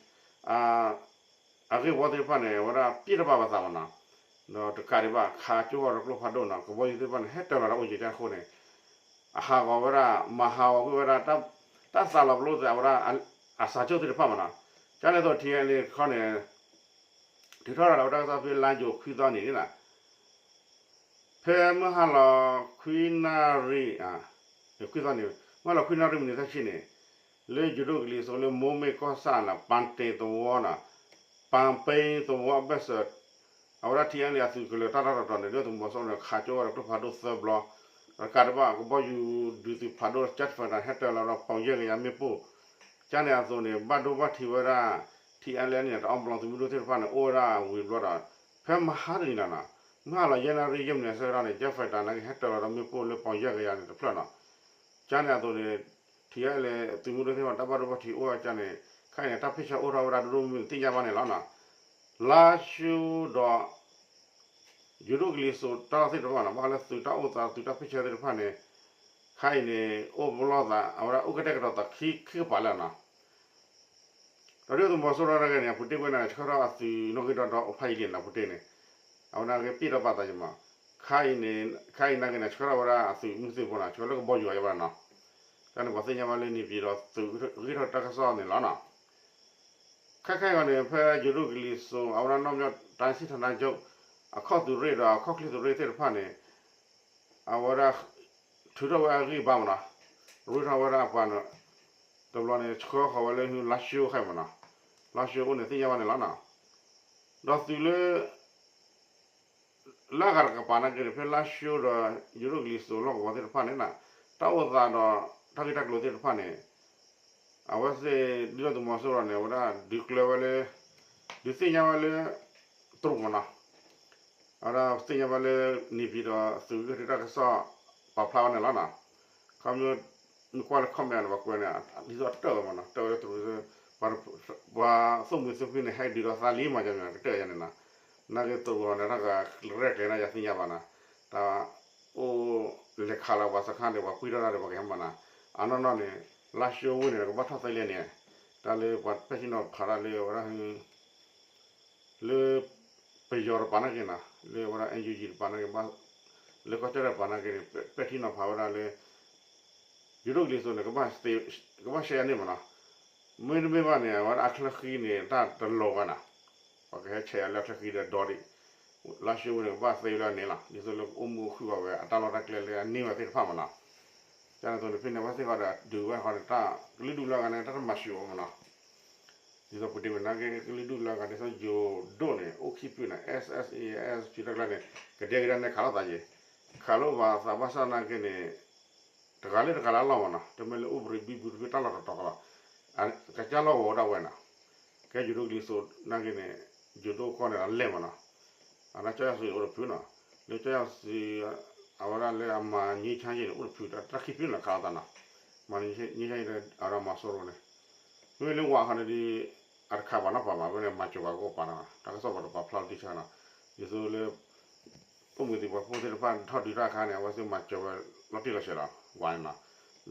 အဂ့ၢ်ဝီသ့ၣ်တဖၣ်န့ၣ် အဝဲဒၣ်ပံၢ်ထီၣ်ဘၣ်သးမ့ၢ်နီၤ, ဒီးတကးဒံးဘၣ် ခးကၠိအီၤဒီးကျိဖးဒိၣ်နီၤ, ကဘီယူၤသ့ၣ်တဖၣ်န့ၣ် ဟဲတၢၤလီၤဒီးအိၣ်က့ၤကၢ်အဃိန့ၣ် အဟးဂီၤဝဲဒၣ် မၤဟးဂီၤကွံာ်ဝဲဒၣ် တၢ်သးလီၤပလိာ်သးအဝဲဒၣ် အစးကၠိသ့ၣ်တဖၣ်မ့ၢ်နီၤ, ကန့ၣ်အသိး ထံအဲလ့ခီန့ၣ် ထုးထီၣ်ရၤလီၤဝဲတၢ်ကစီၣ်ဖဲလါယူၤခွံသီန့ၣ်နီၤ, ဖဲမုၢ်ဟါလီၤခွံနၣ်ရံၣ် ခွံသီန့ၣ် မုၢ်ဟါလီၤခွံနၣ်ရံၣ်မံးနံးသၢဆံန့ၣ် လၢယိၤဒိၣ်ကလံၤစိးလၢ မိၢ်မ့ၢ်ကီၢ်ဆၣ်နီၤ ပၣ်တ့ၤသဝီနီၤ ပၣ်ပ့သဝီအဘၢၣ်စၢၤ အဝဲဒၣ် ထံအဲလ့ အသုးကလၢၤတၢ်လီၢ်တတီၤန့ၣ် ဒုၣ်ဒါသုးမီၤစိရိၤန့ၣ် ခးကၠိဝဲဒီးကျိဖးဒိၣ်သၢဘျီ, တကးဒံးဘၣ် ကဘီယူၤဒုးသုးဖးဒိၣ် jet fighter ဟဲတၢၤလီၤဒီးပီၤယဲၢ်ကယၤမ့ၣ်ပိၢ်, ကန့ၣ်အသိးန့ၣ် ဘၣ်ဒိဘၣ်ထံးဝဲဒၣ် ထံအဲလ့န့ၣ် တအီၣ်ပလီသုးမုၢ်ဒိၣ်သ့ၣ်တဖၣ်န့ၣ် အိၣ်ဝဲဒၣ်ဝံၤဘျီဒီး ဖဲမဟါတနံၤလီၤနီၤ, မုၢ်ဟါလီၤယဲၢ်နၣ်ရံၣ်ယဲၢ်မံးနံးအဆၢကတီၢ်န့ၣ် jet fighter နာ်က့ဟဲတၢၤလီၤဒီးမ့ၣ်ပိၢ်လၢပီၤယဲၢ်ကယၤန့ၣ်တဖျၢၣ်နီၤ, ကန့ၣ်အသိးန့ၣ် ထံအဲလ့ သုးမုၢ်ဒိၣ်သ့ၣ်တဖၣ် တၢ်ဘၣ်ဒိဘၣ်ထံးအိၣ်ဝဲကန့ၣ် ခဲအံၤန့ၣ် တၢ်ဖ့ၣ်ဆၢအိၣ်ထီၣ်ဝဲဒၣ်ဒိၣ်ဒိၣ်မုၢ်မုၢ်သ့ၣ်ညါဘၣ်န့ၣ်လီၤနီၤ, လါၡိဒီး ယိၤဒိၣ်ကလံၤစိးတၢ်လီၢ်သ့ၣ်တဖၣ်နီၤ ဘၣ်ဃးလၢသုးတၢ်အိၣ်သး သုးတၢ်ဖ့ၣ်ဆၢသ့ၣ်တဖၣ်န့ၣ် ခဲအံၤန့ၣ် အိၣ်ပလီၢ်သး အဝဲဒၣ်အိၣ်ကတဲာ်ကတီၤသးခံကပၤလၢာ်နီၤ ဒီးဒုၣ်ဒါသုးမီၤစိရိၤနာ်က့န့ၣ် အပူၤတ့ၢ်ဝဲန့ၣ် ဆှၢထီၣ်အသုးနီၣ်ဂံၢ်ဒီဒီအိၣ်ဖးယံာ်လံနီၤ ပူၤတ့ၢ်န့ၣ် အဝဲနာ်က့ပံၢ်ထီၣ်ဘၣ်သးယမး, ခဲအံၤန့ၣ် ခဲအံၤနာ်က့န့ၣ် ဆှၢထီၣ်ဝဲဒၣ်အသုးမုၢ်သံၣ်ဘိနီၤ ဆှၢလၢကဘီယူၤအယဲၢ်ဘၣ်နီၤ, တၢ်န့ၣ်ပှၤသ့ၣ်ညါဘၣ်လၢ နေပြည်တော် သုးဂ့ၢ်ထီၣ်တၢ်ကစီၣ်န့ၣ်လီၤနီၤ ခဲခဲအံၤန့ၣ် ဖဲယိၤဒိၣ်ကလံၤစိး အဝဲဒၣ် မြောက်ပိုင်းစစ်ဌာနချုပ် အခီၣ်သုးရ့ၣ်ဒီးအခီၣ်ချ့သုးရ့ၣ်သ့ၣ်တဖၣ်န့ၣ် အဝဲဒၣ် ထုးထီၣ်ဝဲအဂံၢ်ဘါမးနီၤ, ရ့ထီၣ်ဝဲဒၣ်အပှၤန့ၣ် တဘျီန့ၣ် ဆှၢဃီၤဝဲလၢလါၡိခဲအံၤမးနီၤ, လါၡိအိၣ်န့ၣ်သ့ၣ်ညါဘၣ်န့ၣ်လီၤနီၤ, ဒီးသုးလၢ လၢအဂၤတကပၤနာ်က့န့ၣ် ဖဲလါၡိဒီးယိၤဒိၣ်ကလံၤစိးလီၢ်ကဝီၤသ့ၣ်တဖၣ်န့ၣ် တၢ်အိၣ်သးဒီးတၢ်ဂ့ၢ်တၢ်ကျိၤသ့ၣ်တဖၣ်န့ၣ် အဝဲသ့ၣ်ဒုၣ်ဒါသုးမီၤစိရိၤန့ၣ် အဝဲဒၣ်ဒုးကျဲဝဲလၢ ဒုးသ့ၣ်ညါဝဲလၢ တရူးမးနီၤ, အဝဲဒၣ်သ့ၣ်ညါဝဲလၢ နေပြည်တော် သုးဂ့ၢ်ထံးတၢ်ကစီၣ်ပာ်ဖျါဝဲန့ၣ်လီၤနီၤ, ခီဖျိ မ့ၢ်ကွၢ်လၢ comment န့ၣ် ပှၤကွဲးန့ၣ် ဒ်သိးအတၢၢ်ဝဲမးနီၤ, တၢၢ်ဝဲလၢတရူး, ပှၤသိၣ်မှံၤသိဖှံန့ၣ် ဟဲဒုးဒီးသးလံမး ကမ့ၢ်ကတၢၢ်ယၤန့ၣ်နီၤ, နာ်က့တရူးန့ၣ် တၢ်ကရဲၣ်ကျဲၤန့ၣ် ယသ့ၣ်ညါဘၣ်နီၤ, တၢ်အိၣ်လဲၤခးလီၤပှၤစခါန့ၣ် ပှၤကွံထီၣ်တၢ်ဒီးပှၤကဟဲမးနီၤ, အနီၢ်နီၢ်န့ၣ် လါၡိဝ့ၢ်န့ၣ် ကဘၣ်ထီၣ်သ့လဲၣ်န့ၣ်, တၢ်လၢပှၤပဲာ်ထံနီၤဖးတၢ်လၢဝဲဒၣ် လၢ ပယီၤတပၤနာ်က့နီၤ, လၢဝဲဒၣ် NUG တပၤနာ်က့, လၢကီၢ်ကၠီၣ်တဲၣ်တပၤနာ်က့န့ၣ် ပဲာ်ထံနီၤဖးဝဲဒၣ်လၢ ယိၤဒိၣ်ကလံၤစိးန့ၣ် ကဘၣ်ရှဲအန့ၣ်မးနီၤ, မ့တမ့ၢ်ဘၣ်န့ၣ် အဝဲဒၣ်အချၢဃံန့ၣ် တၢ်တလီၤဝဲနီၤ, ပှၤကဟဲဆဲးအီၤလၢအချၢဃံဒီးဒီဒံး, လါၡိဝ့ၢ်န့ၣ်ကဘၣ်သ့ဝဲဒၣ်န့ၣ်လီၤ, ဒ်သိးလၢကအိၣ်မူအိၣ်ခုၣ်ဘၣ်ဝဲ အတၢ်လီၢ်တၢ်ကျဲလၢအန့ၢ်ဝဲသ့ၣ်တဖၣ်မးနီၤ, ကန့ၣ်အသိးန့ၣ် ဖဲန့ၣ် အဝဲသ့ၣ်ဃီဒီးဒုးဝဲဃီန့ၣ် တၢ်ကလုာ်ဒူၣ်လၢအဂၤန့ၣ် တၢ်တမၤစၢၤအီၤမးနီၤ ဒ်သိးပတဲဝဲနာ်က့ ကလုာ်ဒူၣ်လၢအဂၤ ဒ်သိးယိၤဒိၣ်န့ၣ် အိၣ်ခံဖုန့ၣ် SSA SSPP တၢ်ကျါန့ၣ် ကဒဲကဒဲန့ၣ်ခးလိာ်သးယဲၢ်, ခးလိာ်ဘၣ်သးဘၣ်ဆၣ်နာ်က့န့ၣ် တဂၤလၢတဂၤလၢအလီၢ်မးနီၤ, တမ့ၢ်လၢအိၣ်ဘြံၤဘံဘူတဖုတၢ်လီၢ်တတီၤကီးဘၣ်, ကစၢ်လီၢ်ဂီၤဝဲဒၣ်ဝဲနီၤ, ကဲယိၤဒိၣ်ကလံၤစိးနာ်က့န့ၣ် ယိၤဒိၣ်ကီၢ်န့ၣ်အလဲၢ်မးနီၤ, အဝဲဒၣ်ကၠီယီၤစံၤအိၣ်တဖုနီၤ, လၢကၠီယီၤစံၤ အဝဲဒၣ်လၢအမၤငြိမ်းချမ်းရေးန့ၣ် အိၣ်တဖု တၢ်ခံဖုန့ၣ်ခးလိာ်သးနီၤ, မၤငြိမ်းချမ်းရေး အဝဲဒၣ်မီၤစိရိၤန့ၣ်, မ့မ့ၢ်လၢဝးခီန့ၣ်ဒီး အတခးပှၤနီတပၤဘၣ်, အဝဲန့ၣ်မၤစၢၤပှၤကိးပၤနီၤ, တၢ်ကစီၣ်ပှၤတပာ်ဖျါလီၤတံၢ်ဆါနီၤ, ဒ်သိးလၢ အိၣ်မူသ့ၣ်ပှၤဖိသ့ၣ်တဖၣ်ထီၣ်ဒုးတၢ်အခါန့ၣ် အဝဲသ့ၣ်မၤစၢၤဝဲလီၤတံၢ်လီၤဆဲးလီၤ, ဝးန့ၣ်နီၤ,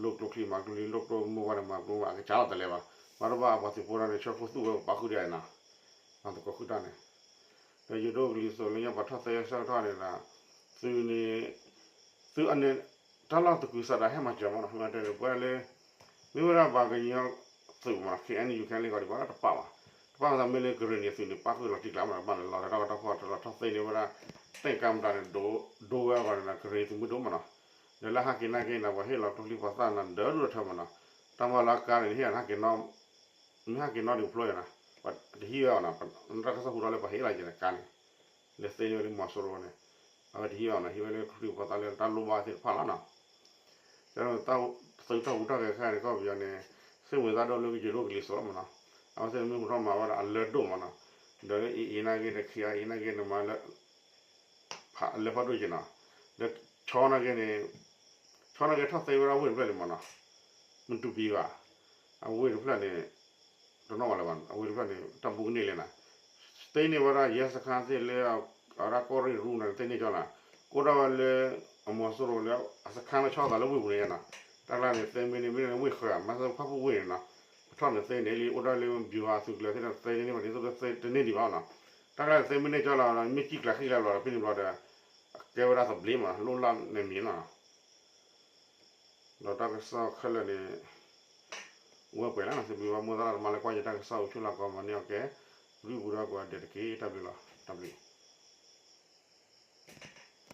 လိၣ်ကျိချံမၤကျိချံ လိၣ်ကျိမိၢ်ဝဲန့ၣ်မၤကျိ အကစၢ်လီၤတလဲဘၣ်, ဘၣ်တဘၣ်ပှၤသုးဖိတၢ်န့ၣ် ဆၢခိၣ်သူၣ်ဝဲပာ်ဃုာ်ဒ်အံၤနီၤ, ပှၤသကိးဃုာ်တၢ်န့ၣ် ဒီးယိၤဒိၣ်ကလံၤစိးလၢညါပှၤထီၣ်သဲဆၢကထီၣ်န့ၣ်ဒီး သုးန့ၣ် သုးအန့ၣ် တၢ်လီၢ်သကုၤဆးဒးဟဲမၤစၢၤမးနီၤ, မ့ၢ်တဲန့ၣ် ပဝဲလၢ မ့ၢ်ဝဲဒၣ်ပှၤကညီသုးမးနီၤ ခဲအံၤန့ၣ် ယူၤခဲလံကီးဒံးဘၣ်လၢတပာ်ဘၣ်, တပာ်မးသးမ့ၢ်လၢကရ့ၣ်နံၤသုးန့ၣ် ပာ်ဃုာ်လီၤတံၢ်ကျါမးနီၤ, ဘၣ်န့ၣ်လီၤတၢ်ကီတၢ်ဖီၣ်တလီၤထီၣ်သ့န့ၣ်ဝဲဒၣ် သ့ၣ်ကါမတၤန့ၣ် ဒိဝဲအဂီၢ်န့ၣ်ဒီး ကရ့ၣ်နံၤသုးမုၢ်ဒိၣ်မးနီၤ, ဒီးလၢဟဲက့ၤနာ်က့န့ၣ် ပှၤဟ့ၣ်လီၤကျိချံပှၤသၣ်န့ၣ် ဒၢဒိၣ်ထီၣ်မးနီၤ, တၢ်မၤလၢကါန့ၣ် ဟ့ၣ်အီၤဟဲက့ၤနီၤ မ့ၢ်ဟဲက့ၤနီၣ်ဒံးဖျိယၤနီၤ, ပှၤတဟံးဝဲအီၤနီၤ, တၢ်ကစီၣ်ဟူထီၣ်လၢပှၤဟ့ၣ်လီၤက့ၤန့ၣ်ကါန့ၣ်, လဲၤသ့န့ၢ်ဝဲလၢမီၤစိရိၤန့ၣ်, အဝဲတဟံးဝဲအီၤနီၤ, ဟံးဝဲလၢခရံာ်ဖိသၣ်လၢတၢ်လိၣ်ဘၣ်သ့ၣ်တဖၣ်လီၤနီၤ, ကဲ သုးတၢ်ဟူးတၢ်ဂဲၤခဲအံၤန့ၣ် ကီၢ်ပယီၤန့ၣ် စ့ၢ်မ့ၢ်သးဒိၣ်လၢယိၤဒိၣ်ကလံၤစိးလီၤမးနီၤ, အဝဲသ့ၣ်မ့ၢ်ဟူထီၣ်မၤဝဲဒၣ်အလၢဒိၣ်မးနီၤ, ဒီးလၢအံၤအံၤနာ်က့ဒီး ခံအံၤနာ်က့န့ၣ်မၤလၢ ဖးလၢဖးဒိၣ်က့ၤနီၤ, ဒီးဆီနာ်က့န့ၣ်, ဆီနာ်က့ထီၣ်သ့ဝဲဒၣ်ဝ့ၢ်တဖျၢၣ်လံမးနီၤ, မတူပံဘၣ်, အဝ့ၢ်တဖျၢၣ်န့ၣ်, တနီၣ်ဝဲလၢၤဘၣ်, အဝ့ၢ်တဖျၢၣ်န့ၣ် တၢ်ဘူးကန့ၢ်လဲၣ်နီၤ, သ့န့ၢ်ဝဲဒၣ်ယဲစခါသ့ၣ်လၢ အဝဲဒၣ်ကီၢ်ရ့ၣ်ရူန့ၣ် သ့န့ၢ်ကၠီနီၤ, ကအိၣ်ဒၣ်ဝဲလၢ အမီၤစိရိၤလၢ အစခါလၢဆီသးလၢဝ့ၢ်ပူၤန့ၣ်နီၤ, တၢ်ကျါန့ၣ် သ့မ့ၢ်န့ၣ် မ့ၢ်န့ၣ်ဝ့ၢ်ဃၢၤ မၤသဖၣ်ပူၤဝ့ၢ်န့ၣ်နီၤ, ပထီၣ်န့ၣ်သ့န့ၣ်လံ အိၣ်ဒၣ်လၢမ့ၢ်ဘျူးဟးသုးကျၢၤသ့ၣ်ဒီးသ့န့ၢ်ဒံးဘၣ်နီၤ, တၢ်ကျါန့ၣ် သ့မ့ၢ်န့ၢ်ကၠီလီၤ မ့ၢ်ကံၣ်ကျးဃံကျးလီၤဒီးဖဲန့ၣ်ဘျီဒီး ကဲဝဲဒၣ်သဘျ့မး လိၣ်လၢ်န့ၣ်မံၤနီၤ, ဒီးတၢ်ကစီၣ်ခဲလၢာ်န့ၣ် အိၣ်ဝဲပှဲၤလၢနီၤ, စံးဘျုးဘၣ်မိၢ်သရၣ်သမါလၢကွၢ်ယတၢ်ကစီၣ်အိၣ်ဆူၣ်လၢကီၢ်မၤန့ၢ်အီၤကဲ ဂံၢ်ပူၤဒီးကိးဂၤဒဲးတက့ၢ်, တၢ်ဘျုးလီၤ, တၢ်ဘျုး